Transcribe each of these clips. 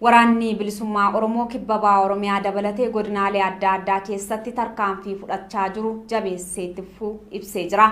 Waraanni Bilisummaa Oromoo Kibba Baha Oromiyaa dabalatee godinaalee adda addaa keessatti tarkaanfii fudhachaa jiru jabeessee itti fufuu ibsee jira.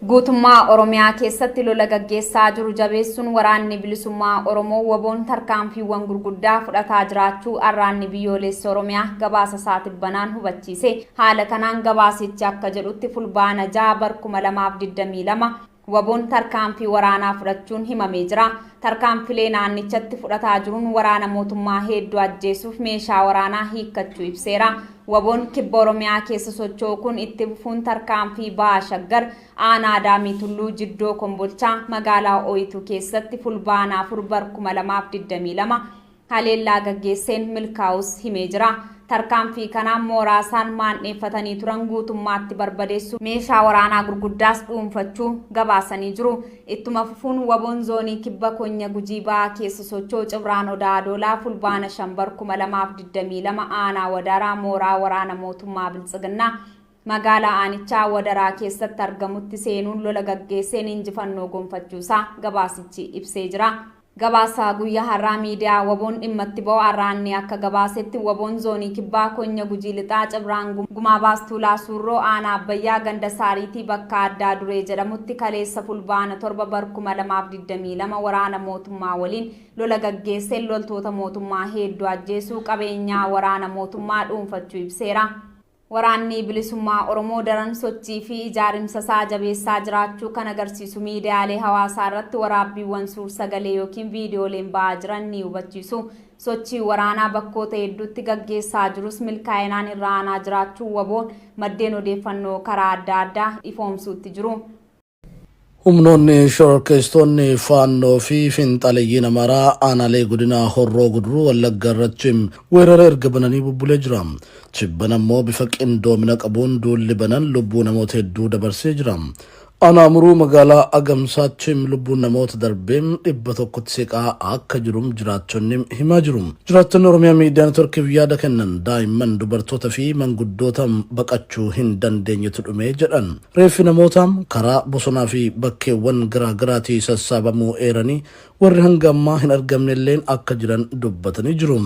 Guutummaa Oromiyaa keessatti lola gaggeessaa jiru jabeessuun Waraanni Bilisummaa Oromoo WBOn tarkaanfiiwwan gurguddaa fudhataa jiraachuu Arraanni Biyyooleessa Oromiyaa gabaasa isaa tibbanaan hubachiise. Haala kanaan gabaasichi akka jedhutti Fulbaana 6 bar 2022 Wbon tarkaanfii waraanaa fudhachuun himamee jira. Tarkaanfilee naannichatti fudhataa jiruun waraana mootummaa heedduu ajjeesuuf meeshaa waraanaa hiikkachuu ibseera. Wbon Kibba Oromiyaa keessa socho'u kun itti fufuun tarkaanfii Baha Shaggar Aanaa Adaamii Tulluu Jiddoo Kombolchaa magaalaa Ooyituu keessatti Fulbaana 4 bar 2022 haleellaa gaggeesseen milkaa'uus himee jira. Tarkaanfii kanaan mooraa isaan maandheeffatanii turan guutummaatti barbadeessuu meeshaa waraanaa gurguddaas dhuunfachuu gabaasanii jiru. Ittuma fufuun WBOn Zoonii Kibba Konya Gujii Bahaa keessa socho'u Cibraan Odaa Adoolaa Fulbaana 5 bar 2022 Aanaa Wadaraa mooraa waraana mootummaa Biltsiginnaa magaalaa aanichaa Wadaraa keessatti argamutti seenuun lola gaggeesseen injifannoo gonfachuusaa gabaasichi ibsee jira. Gabaasa guyyaa har'aa miidiyaa WBOn dhimma itti ba'u Arraanni akka gabaasetti WBOn Zoonii Kibbaa Konya Gujii Lixaa Cibraan Gumaa Baas Tuulaa Suurroo Aanaa Abbayyaa Ganda Saariitii bakka addaa Duree jedhamutti kaleessa Fulbaana 7 bar 2022 waraana mootummaa waliin lola gaggeesseen loltoota mootummaa heedduu ajjeesuu qabeenyaa waraana mootummaa dhuunfachuu ibseera. Waraanni Bilisummaa Oromoo daran sochii fi ijaarimsa isaa jabeessaa jiraachuu kan agarsiisu miidiyaalee hawaasaa irratti waraabbiiwwan suur-sagalee yookiin viidiyooleen ba'aa jiran ni hubachiisu. Sochii waraanaa bakkoota hedduutti gaggeessaa jirus milkaa'inaan irra aanaa jiraachuu WBOn maddeen odeeffannoo karaa adda addaa ifoomsuutti jiru. Humnoonni shororkeessitoonni Faannoo fi finxaaleyyiin Amaaraa aanaalee godina Horroo Guduruu Wallaggaa irratti weerara erga bananii bubbulee jira. Tibbana immoo bifa qindoomina qabuun duulli banan lubbuu namoota hedduu dabarsee jira. Aanaa Amuruu magaalaa Agamsaatti lubbuun namoota darbee 100tti siqaa akka jiru jiraattonni himaa jiru. Jiraattonni Oromiyaa Miidiyaa Networkiif yaada kennan daa'imman, dubartoota fi manguddoota baqachuu hin dandeenyetu dhume jedhan. Reeffi namootaa karaa bosonaa fi bakkeewwan garaa garaatii sassaabamuu eeranii, warri hanga ammaa hin argamnelleen akka jiran dubbatanii jiru.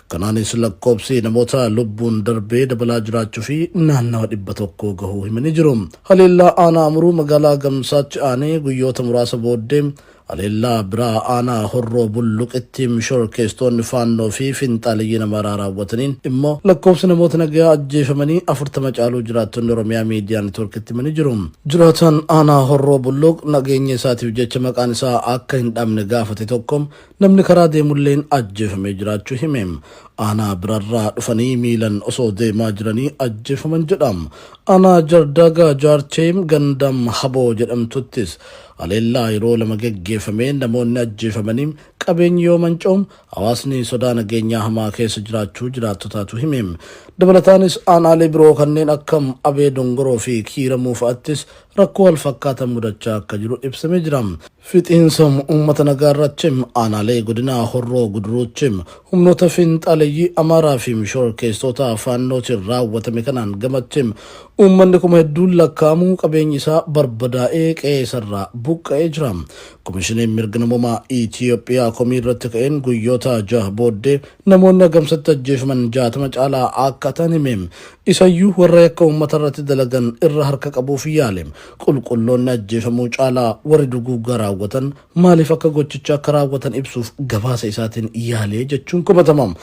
Kanaanis lakkoobsi namoota lubbuun darbee dabalaa jiraachuu fi naannawa 100 gahuu himanii jiru. Haleellaa Aanaa Amuruu magaalaa Agamsaatti aanee guyyoota muraasa booddee Haleellaa biraa aanaa Horroo Bulluqitti shororkeessitoonni Faannoo fi finxaaleyyiin Amaaraa raawwataniin immoo lakkoofsi namoota nagayaa ajjeefamanii 40 caaluu jiraattonni Oromiyaa Miidiyaa Networkitti himanii jiru. Jiraataan aanaa Horroo Bulluq nageenya isaatiif jecha maqaan isaa akka hin dhamne gaafate tokko namni karaa deemulleen ajjeefamee jiraachuu hime. Aanaa birarraa dhufanii miilan osoo deemaa jiranii ajjeefaman jedha. Aanaa Jardaagaa Jaartee ganda Haboo jedhamtuttis Haleellaa yeroo 2 geggeeffameen namoonni ajjeefamanii qabeenyi yoo manca'u hawaasni sodaa nageenyaa hamaa keessa jiraachuu jiraattotaatu hime. Dabalataanis aanaalee biroo kanneen akka Abee Dongoroo fi Kiiramuu fa'attis rakkoo walfakkaataan mudachaa akka jiru ibsamee jira. Fixiinsa uummata nagaa irratti aanaalee godina Horroo Guduruutti humnoota finxaaleyyii Amaaraa fi shororkeessitoota Faannootiin raawwatame kanaan gamatti uummanni kuma hedduun lakkaa'amu qabeenyi isaa barbadaa'ee qe'ee isarraa buqqa'ee jira. Komishiniin Mirga Namoomaa Itiyoophiyaa komii irratti ka'een guyyoota jaha booddee namoonni Agamsatti ajjeefaman 60 caalaa akka ta'an hime. Isayyuu warra yakka uummata irratti dalagan irra harka qabuuf yaale. Qulqulloonni ajjeefamuu caalaa warri duguuggaa raawwatan maaliif akka gochicha akka raawwatan ibsuuf gabaasa isaatiin yaalee jechuun komatama.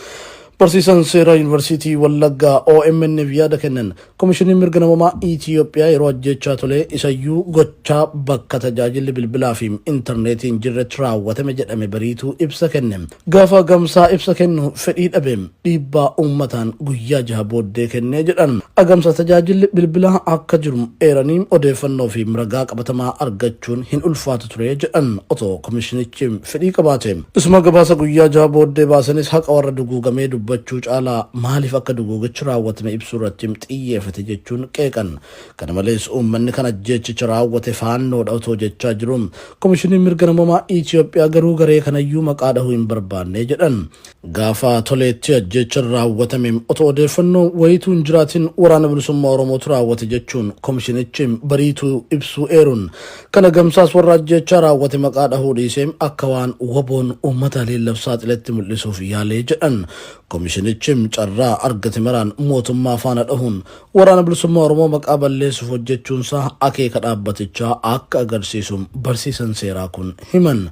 Barsiisaan seeraa Yuunivarsiitii Wallaggaa OMN'f yaada kennan Komishiniin Mirga Namoomaa Itiyoophiyaa yeroo ajjeechaa tolee isayyuu gochaa bakka tajaajilli bilbilaa fi intarneetii hin jirretti raawwatame jedhame bariituu ibsa kenne. Gaafa Agamsaa ibsa kennu fedhii dhabe dhiibbaa uummataan guyyaa jaha booddee kenne jedhan. Agamsa tajaajilli bilbilaa akka jiru eeranii odeeffannoo fi ragaa qabatamaa argachuun hin ulfaatu ture jedhan otoo komishinichi fedhii qabaate. Isuma gabaasa guyyaa jaha booddee baasanis haqa warra duguugamee dubbachuu caalaa maaliif akka duguugichi raawwatame ibsuu irratti xiyyeefate jechuun qeeqan. Kana malees uummanni kan ajjeechicha raawwate Faannoodha otoo jechaa jiruu Komishiniin Mirga Namoomaa Itoophiyaa garuu garee kanayyuu maqaa dhahuu hin barbaanne jedhan. Gaafa Toleetti ajjeechan raawwatame otoo odeeffannoon wayituu hin jiraatin Waraana Bilisummaa Oromootu raawwate jechuun komishinichi bariituu ibsuu eeruun, kana gamsaas warra ajjeechaa raawwate maqaa dhahuu dhiisee akka waan WBOn uummata haleellaf saaxiletti mul'isuuf yaale jedhan. Komishinichi carraa argate maraan mootummaa faana dhahuun Waraana Bilisummaa Oromoo maqaa balleessuuf hojjechuunsaa akeeka dhaabbatichaa akka agarsiisu barsiisan seeraa kun himan.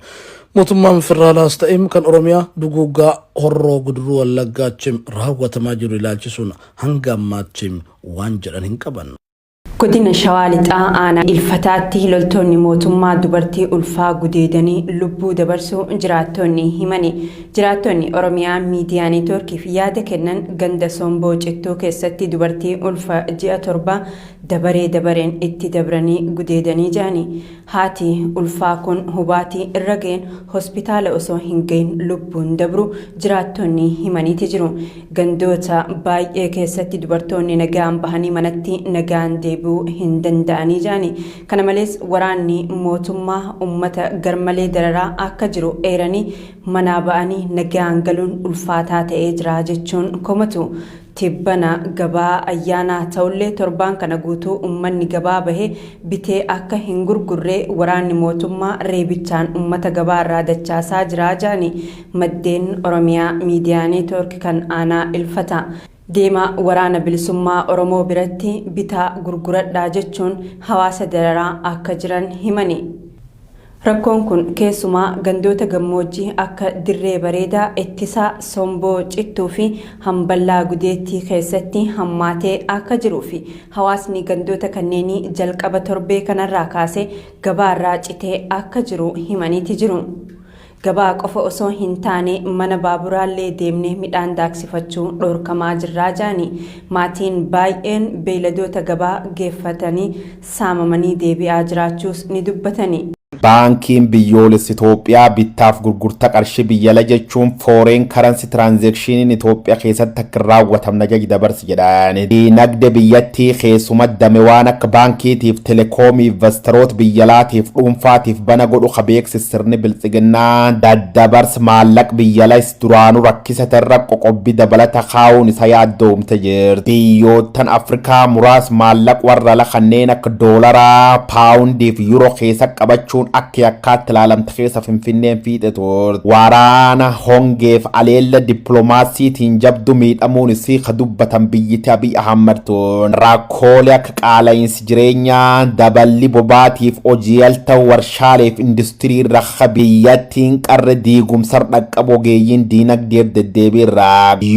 Mootummaan federaalaas ta'e kan Oromiyaa duguuggaa Horroo Guduruu Wallaggaatti raawwatamaa jiru ilaalchisuun hanga ammaatti waan jedhan hin qaban. Godina Shawaa Lixaa Aanaa Ilfataatti loltoonni mootummaa dubartii ulfaa gudeedanii lubbuu dabarsuu jiraattonni himani. Jiraattonni Oromiyaa Miidiyaa Neetwoorkiif yaada kennan ganda Somboo Cittuu keessatti dubartii ulfa ji'a torbaa dabaree dabareen itti dabranii gudeedanii jedhani. Haati ulfaa kun hubaatii irra ga'een hospitaala osoo hin gahin lubbuun dabruu jiraattonni himaniiti jiru. Gandoota baay'ee keessatti dubartoonni nagaan bahanii manatti nagaan deebi'uu hin danda'anii jedhani. Kana malees waraanni mootummaa ummata garmalee dararaa akka jiru eeranii manaa ba'anii nagaan galuun ulfaataa ta'ee jira jechuun komatu. Tibbana gabaa ayyaanaa ta'ullee torbaan kana guutuu ummanni gabaa bahee bitee akka hin gurgurre waraanni mootummaa reebichaan ummata gabaa irraa dachaasaa jira jedhani maddeen Oromiyaa Miidiyaa Neetwoork kan aanaa Ilfata. Deemaa Waraana Bilisummaa Oromoo biratti bitaa gurguradhaa jechuun hawaasa dararaa akka jiran himani. Rakkoon kun keessumaa gandoota gammoojjii akka Dirree Bareedaa, Ittisaa, Somboo Cittuu fi Hamballaa Gudeettii keessatti hammaatee akka jiruu fi hawaasni gandoota kanneenii jalqaba torbee kanarraa kaasee gabaarraa citee akka jiru himaniiti jiru. Gabaa qofa osoo hin taane mana baaburaallee deemnee midhaan daaksifachuu dhoorkamaa jirraa ja'ani. Maatiin baay'een beeyladoota gabaa geeffatanii saamamanii deebi'aa jiraachuus ni dubbatani. Baankiin Biyyoolessa Itoophiyaa bittaaf gurgurta qarshii biyya ala jechuun fooreen karansi tiraanzeekshiniin Itoophiyaa keessatti akka hin raawwatamne ajaji dabarse jedhan. Diinagde biyyattii keessuma dame waan akka baankiitiif telekoomii invastaroota biyya alaatiif dhuunfaatiif bana godhu ka beeksise sirni Biltsiginnaa daddabarsa maallaq biyya ala is duraanuu rakkisa ta'e irra qoqobbi dabalata kaa'uun isa yaaddoomte jirti. Biyyoottan Afrikaa muraas maallaq warra ala kanneen akka doolaraa, paawundii fi yuroo keessa qabachuun akka yakkaatti ilaalamte keessa Finfinneen fiixe turte. Waraana, hongeef aleella dippiloomaasiitiin jabdu miidhamuun isii ka dubbatan biyyiti Abiy Ahmad tun rakkoolee akka qaala'iinsi jireenyaa, daballi bobaatiif hojii al ta'u warshaaleef industirii irra ka biyyattiin qarre diigumsar dhaqqabu ogeeyyiin diinagdeef deddeebiirra.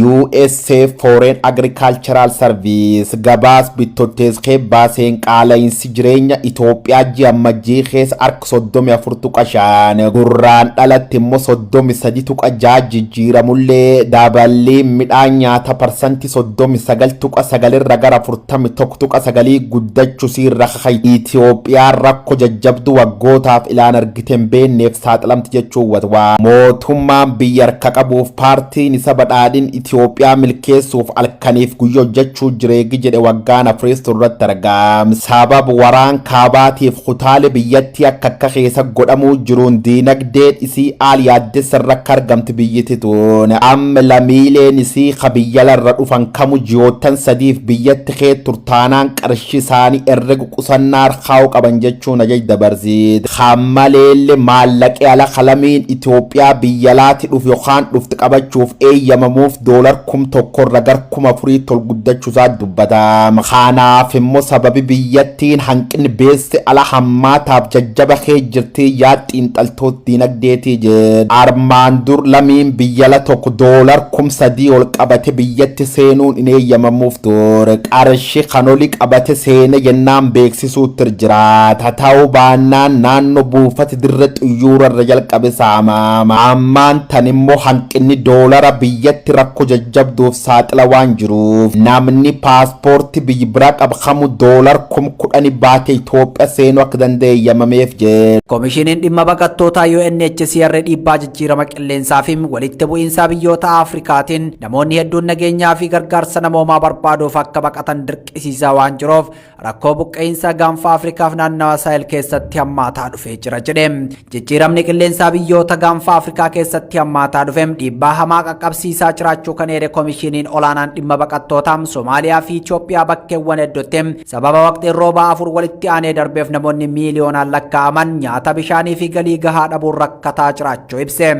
USA Foreign Agricultural Service gabaas bittottees kee baaseen qaala'iinsi jireenya Itoophiyaa ji'a Ammajjii keessa harka 34.5 Gurraandhalatti immoo 33.6 jijjiiramullee daballiin midhaan nyaata parsantii 39.9 irra gara 41.9 guddachusii irra kaka'e Itoophiyaan rakko jajjabduu waggootaaf ilaan argite hin beekneef saaxilamti jechuun watwaa. Mootummaan biyya harka qabuuf paartiin isa badhaadhin Itoophiyaa milkeessuuf alkaniif guyya hojjachuu jireegi jedhe waggaan afreesto irratti argaam. Sabab waraan kaabaatiif kutaale biyyattii akka akka keessa godhamuu jiruun diinagdeen isii aal yaaddessa irra akka argamti biyyiti tun. Amma lamiileen isii ka biyya larra dhufan kamu ji'oottan sadiif biyyatti kee turtaanaan qarshi isaanii herrega qusannaa harkaa'uu qaban jechuun ajaj dabarsiit. Kan maleelle maallaqi ala ka lamiin Itoophiyaa biyya alaati dhufu yookaan dhufti qabachuuf eeyyamamuuf doolar 1000 irra gar 4000tti ol guddachu isaa dubbata. Kanaaf immoo sababi biyyattiin hanqinni beesse ala hammaataaf jajjaba kee jirtii yaad xiinxaltoot diinagdeetii jedhu. Armaan dur lamiin biyya ala tokko doolar 3000 ol qabate biyyatti seenuun hin eeyyamamuuf ture. Qarshi kan oli qabate seene jennaan beeksisuuttir jiraata. Ta'uu baannaan naanno buufati dirre xuyyuura irra jalqabe saamama. Ammaan tan immoo hanqinni doolara biyyatti rakko jajjabduuf saaxila waan jiruuf namni paaspoorti biyy bira qab kamu doolar 10,000 baate Itoophiya seenu akka danda'e eeyyamameef jedhe. Komishiniin dhimma baqattootaa UNHCR dhiibbaa jijjiirama qilleensaa fi walitti bu'iinsaa biyyoota Afrikaatiin namoonni hedduun nageenyaa fi gargaarsa namoomaa barbaaduuf akka baqatan dirqisiisaa waan jiruuf rakkoo buqqa'iinsa gaanfa Afrikaaf naannawa Saahel keessatti hammaataa dhufee jira jedhe. Jijjiiramni qilleensaa biyyoota gaanfa Afrikaa keessatti hammaataa dhufe dhiibbaa hamaa qaqqabsiisaa jiraachuu kan eere komishiniin olaanaan dhimma baqattootaa Somaaliyaa fi Itoophiyaa bakkeewwan hedduutti sababa waqtiin roobaa 4 walitti aanee darbeef namoonni miiliyoonaan lakkaa'aman nyaata, bishaanii fi galii gahaa dhabuun rakkataa jiraachuu ibse.